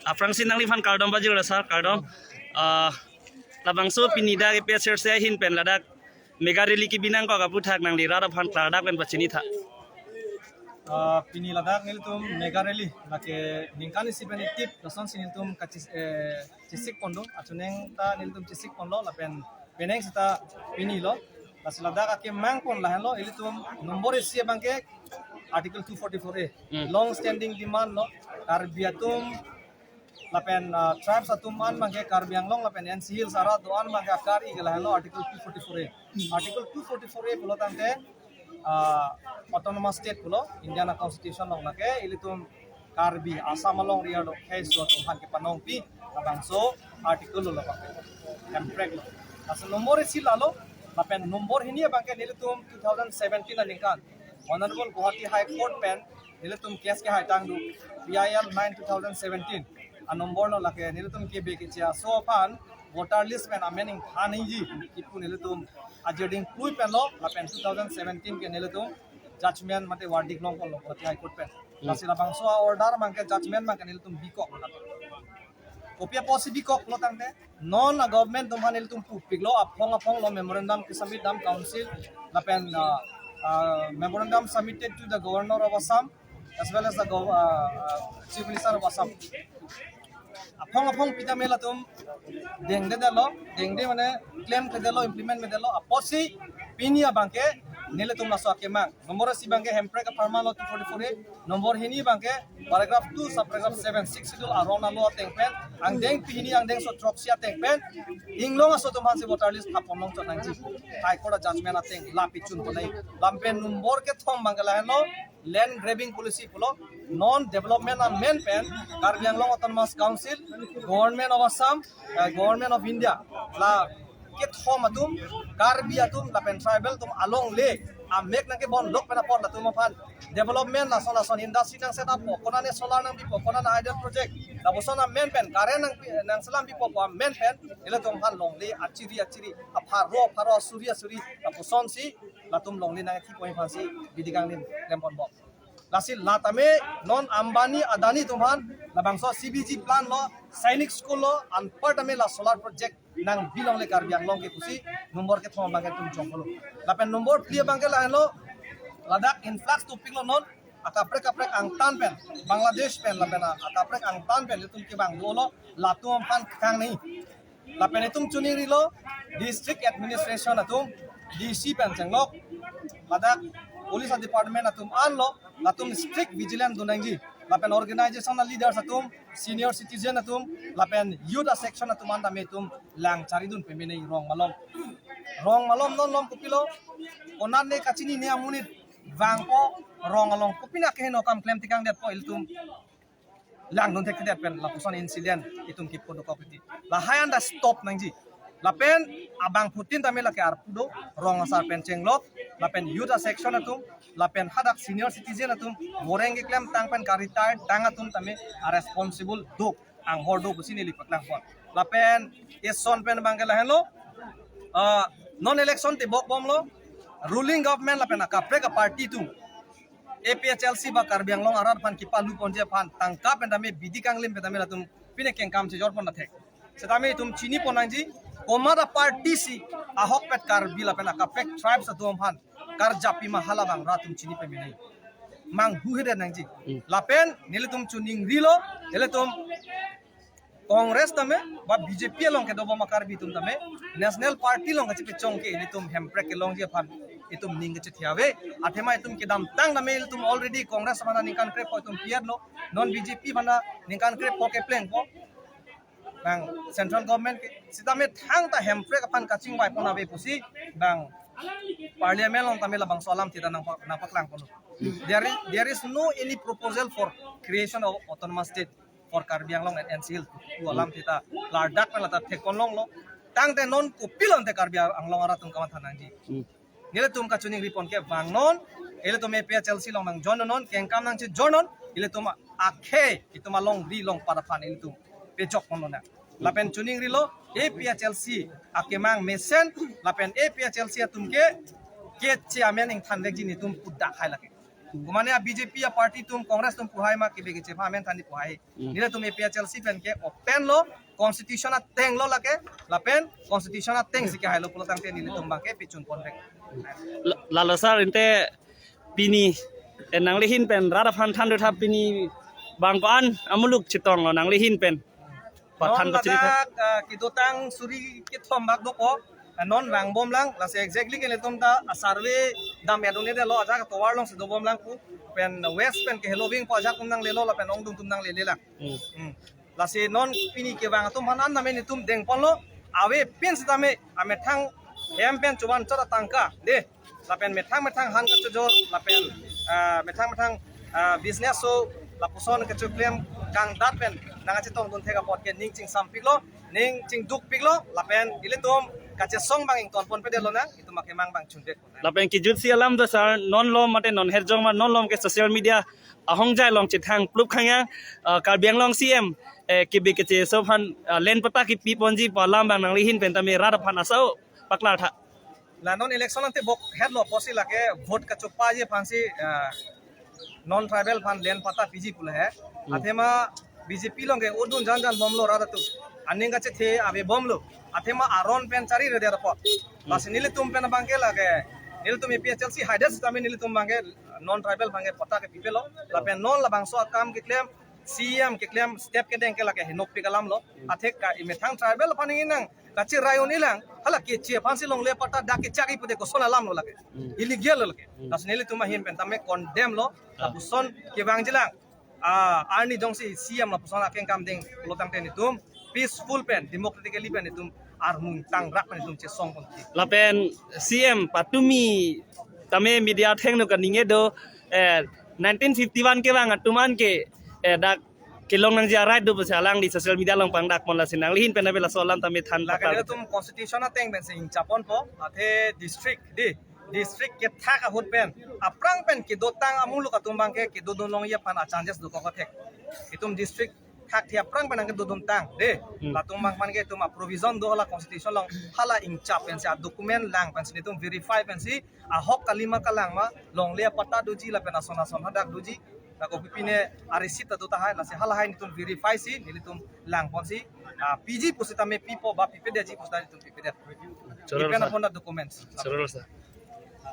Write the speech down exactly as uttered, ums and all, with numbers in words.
Aphrangsi nangliphan kardom pajirlo sir, kardom. Ah, labangso pini dak A P H L C ahin pen ladak mega rally kebi nangkok aputhak nangli rat aphan klardak pen pachinitha. Ah, pini ladak nelitum mega rally, lake ningkan isi pen itip, lasonsi nelitum kachis-, eh, chisik pondo, achiningri ta nelitum chisik pondo, lapen penang seta pini lo, lasi ladak akemang pon lahenlo, ilitum nombor isi abangke Article two forty-four A, Hmm. long standing demand lo, Karbi atum lapen, ah, tribes atum an abangke Karbi Anglong lapen N C Hills arat do-an abangke akar-i ke lahenlo Article two forty-four A. Article two forty-four A pulo tangte, ah, autonomous state pulo Indian constitution along lake ilitum Karbi Assam along riar do khei so atum aphan kepanongpi labangso article lo lapen hemprek lo. Laso nombor isi lalo, lapen nombor hini abangke nelitum two thousand seventeen aningkan Honorable Guwahati High Court pen nelitum case kehaitang do, P I L nine two thousand seventeen. A nombor lo lake nelitum kebe keche aso aphan voter list pen amen ingthan nangji kipu nelitum ajirding plui pen lo, lapen two thousand seventeen ke nelitum judgment mate verdict long pon lo Guwahati High Court pen. Hmm. Lasi labangso a-order abangke judgment abangke nelitum bikok lo. Kopi apotsi bikok pulo tangte, non a-government atum aphan nelitum pupiklo, aphong aphong lo memorandum kesubmit dam council, lapen, ah, ah, memorandum submitted to the Governor of Assam as well as the gov-, ah, ah, Chief Minister of Assam. Aphong aphong pi tame latum dengdedetlo, dengde mane klemkledetlo, implement kledetlo, apotsi pini abangke nelitum laso akemang. Nombor isi abangke hemprek apharman lo two forty-four A, nombor hini abangke paragraph two, subparagraph seven, Sixth Schedule arong alo ateng pen, angdeng pini angdengso throksi ateng pen, inglong aso atum aphansi voter list thap ponlong chot nangji. High Court a-judgment ateng lapi chun ponai. Lapen nombor kethom abangke lahenlo, land grabbing policy pulo, non development amen pen Karbi Anglong Autonomous Council, Government of Assam, eh, Government of India, la kethom atum, Karbi atum lapen tribal atum alongle amek nangkebon lok pen apot latum aphan development lason lason industry nang set up po, konane solar nangpipo, konane hydel project, lapuson amen pen current nang, nangselam pipo pu amen pen ilitum aphan longle achiri achiri apharo apharo asuri asuri lapusonsi latum longle nangkipi aphansi bidi kanglim klem ponbom. Lasi la tame non Ambani Adani atum aphan labangso C B G plan lo, Sainik School lo, anpar tame la solar project nangbi longle Karbi Anglong ke pusi nombor kethom abangke nelitum jongpolo. Lapen nombor phli abangke lahenlo, ladak influx topik lo non, akaprek kaprek angtan pen, Bangladesh pen, lapen akaprek angtan pen itum kevang dolo, latum aphan kang ni. Lapen itum chiningrilo, district administration atum, D C pen chenglok, ladak police department atum anlo, latum strict vigilance dun nangji. Lapen organization leaders atum, senior citizen atum, lapen youth a-section atum an tame itum lang charidun peme nai rong malom. Rong malom non lom kopilo, konatne kachinine amonit vangpo, rong along kopina keheno kam klem tikang detpo ilitum langdun thekthedet pen lapuson incident itum kepu dokok iti. Lahai anta stop nangji. Lapen abangphutin tame lake arpu do, rong asar pen chenglok, lapen youth a-section atum, lapen hadak senior citizen atum, boreng keklem tang pen ka-retire tang atum tame a-responsible do, anghor do pusi neli paklang pon. Lapen eson pen abangke lahenlo, ah, non election tebok bomlo, ruling government lapen akaprek a-party atum A P H L C ba Karbi Anglong arat aphan kepalu ponji aphan tangka pen tame bidi kanglim pen tame latum pine kengkam chejor pon thek. Setame itum chini pon nangji, komat a-party si ahokpet Karbi lapen akaprek tribes atum aphan karjap pima hala abang rat atum chini peme nai. Manghuhede nangji. Hmm. Lapen nelitum chiningrilo, nelitum Congress tame ba B J P along kedobom a-Karbi atum tame, National Party along kachepechong ke ilitum hemprek kelongji aphan itum ning kachethe ave. Athema itum kedamtang tame ilitum already Congress aphan ningkan krepho itum piatlo, non B J P aphan ningkan krepho keplengpo. Bang central government ke setame thangta hemprek aphan kachingvai pon ave pusi bang parliament along tame labangso alam thita nangpa-, nangpaklang ponlo. There is, there is no any proposal for creation of autonomous state for Karbi Anglong and N C Hills pu alam thita ladak pen lata thek pon longlo. Tangte non kopilo ante Karbi Anglong arat atum kamatha nangji. Hmm. Nelitum kachiningri pon ke bang non, ilitum A P H L C along nang join non, kengkam nangchejor non, ilitum akhei, itum alongri longpat aphan ilitum pejok pon lonang. Lapen chiningrilo, A P H L C akemang mesen, lapen A P H L C atum ke, keche amen ingthan vekji nelitum pudak hai lake. Kumane a B J P a party atum, Congress atum pu hai ma, kebe keche aphan amen than ni pu hai. Hmm. Nelitum A P H L C pen ke open lo, constitution ateng lo lake, lapen constitution ateng si kehai lo pulo tangte nelitum abang ke pechun ponvek. La-, lalo sir, ante pini, eh, nangli ahin pen rat aphan than do tha, pini bang ko-an amuluk chetong lo nangli ahin pen? Pathan non pachiri tha. Ladak, ah, kedotang suri kethom bak dokok, ah, non vangbom lang, lasi exactly ke nelitum ta, ah, survey dam ya done de lo, ajahak tovar along si dobom lang pu, pen west pen ke heloving po ajahak atum nanglelo, lapen ongdung atum nanglele lang. Hmm. Hmm. Lasi non pini kevang atum aphan an tame nelitum dengpon lo, ave pen sitame, amethang hem pen chuban chot atangka, de. Lapen methang methang han kachojor, lapen, ah, methang methang, ah, business so, lapuson kachoklem kangdat pen nangkachetong dun thek apot ke ning chingsampik lo, ning chingdukpik lo, lapen ilitum kachesong abang ingtonpon pedet lonang, itum akemang abang chundet. Lapen kejutsi alam do sir, non lom mate non herjong ma, non lom ke social media ahongjai along chethang plup khang yang, ah, Karbi Anglong C M, eh, kebe keche aso aphan, ah, land patta kepi ponji pu alam abang nangli ahin pen tame rat aphan asau paklar tha. La non election ante bok het lo pusi lake vote kachopaji aphan si, ah, non tribal aphan land patta piji pu le he. Hmm. Athema B J P along ke udun jan jan bomlo rat atum. Aning kachethe ave bomlo. Athema aron pen chari rede rapo. Hmm. Lasi nelitum pen abang ke lake, nelitum A P H L C haida sitame nelitum abang ke non tribal abang ke patta ke pipelo. Lapen non labangso akam keklem, C M keklem step kedeng ke lake henopik alam lo. Hmm. Atheke ka imethang tribal aphan nang kacherai un-e lang, hala keche aphan si longle patta dak kechari pute koson alam lo lake. Hmm. Illegal lo lake. Hmm. Lasi nelitum ahin pen tame condemn lo, ah, lapuson kevangji lang. Ah, arni jongsi C M lapuson akeng kam deng pulo tangte nelitum peaceful pen, democratically pen nelitum armung tangrak pen nelitum chesong ponji. Lapen C M patumi tame media athengno kaningje do, eh, nineteen fifty-one kevang atum an ke, eh, dak kelong nangji a-right do pusi alangli social media along pangdak pon, lasi nangli ahin pen ave laso alam tame than. Lake patal nelitum constitution ateng pen si ingchapon po, athe district, de, district kethak ahut pen, aphrang pen kedotang amuluk atum abang ke kedodun longji aphan a-chances dokok thek. Itum district thakthe aphrang pen nangkedodun tang, de. Hmm. Latum abang aphan ke itum a-provision do hala constitution along, hala ingchap pen si, a-document lang pen si, itum verify pen si, ahok kali ma kalang ma, longle patta doji lapen ason ason hadak doji, la kopi pine a-receipt ta do tahai, lasi halahai nelitum verify si, nelitum lang pon si, ah, piji pusitame pipo ba pipedetji pusita nelitum pipedet. Chorolo, ipen sir. Apon a-documents. Chorolo, sir.